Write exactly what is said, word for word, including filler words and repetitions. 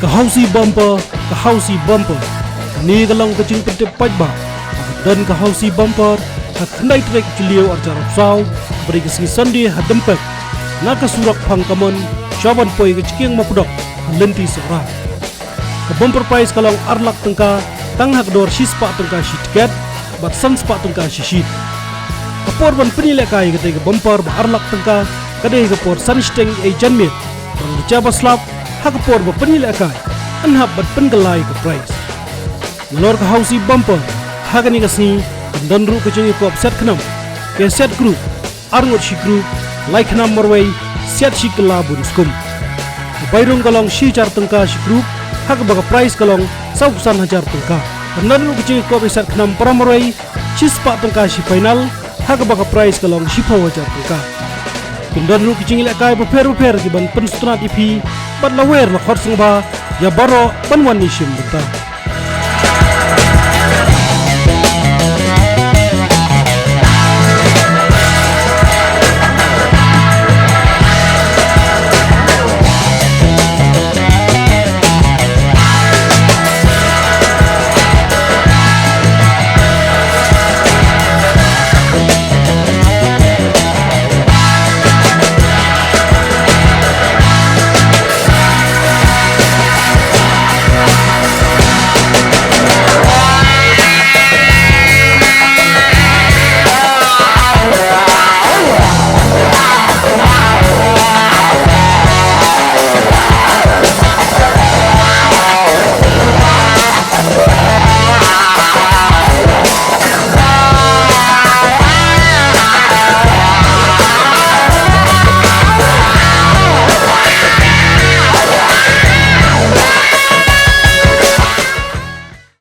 Ka Housie Bumper, ka Housie Bumper. Kane ka long ka jingpyntip paidbah ba ka don ka Housie Bumper ha ka khyndai tarik Jylliew arhajar arphew saw, kaba dei ka sngi Sunday ha Dympek, na ka surok Phang Kamon sha ban poi ka Jingkieng Mawpdok ha lynti Sohra. Ka bumper prize ka long ar lak tyngka tang ha ka dor shispah tyngka shi tiket bad sanspah tyngka shi sheet. Ka por ban pynïalehkai ïa katei ka bumper ba ar lak tyngka ka dei ha ka por san shiteng ei janmiet, bad lada jia ba slap ha ka por ba pynïalehkai, yn hap ban pynkylla ïa ka prize. Nalor ka Housie Bumper ha kane ka sngi kan don ruh ka jingïakop set khnam, ka set group, ar ngut shi group, lai khnam marwei, siat shi kylla bun skum. Ka bai rung ka long shi hajar tyngka shi group, ha kaba ka prize ka long sawphew san hajar tyngka. Kan don ruh ka jingïakop ïa set khnam para marwei, shispah tyngka shi final, ha kaba ka prize ka long shiphew hajar tyngka. Kin don ruh ki jingïalehkai bapher bapher ki ban pynsngewtynnad ïa phi, bad la wer la khot sngewbha ïa baroh ban wan ïashim bynta.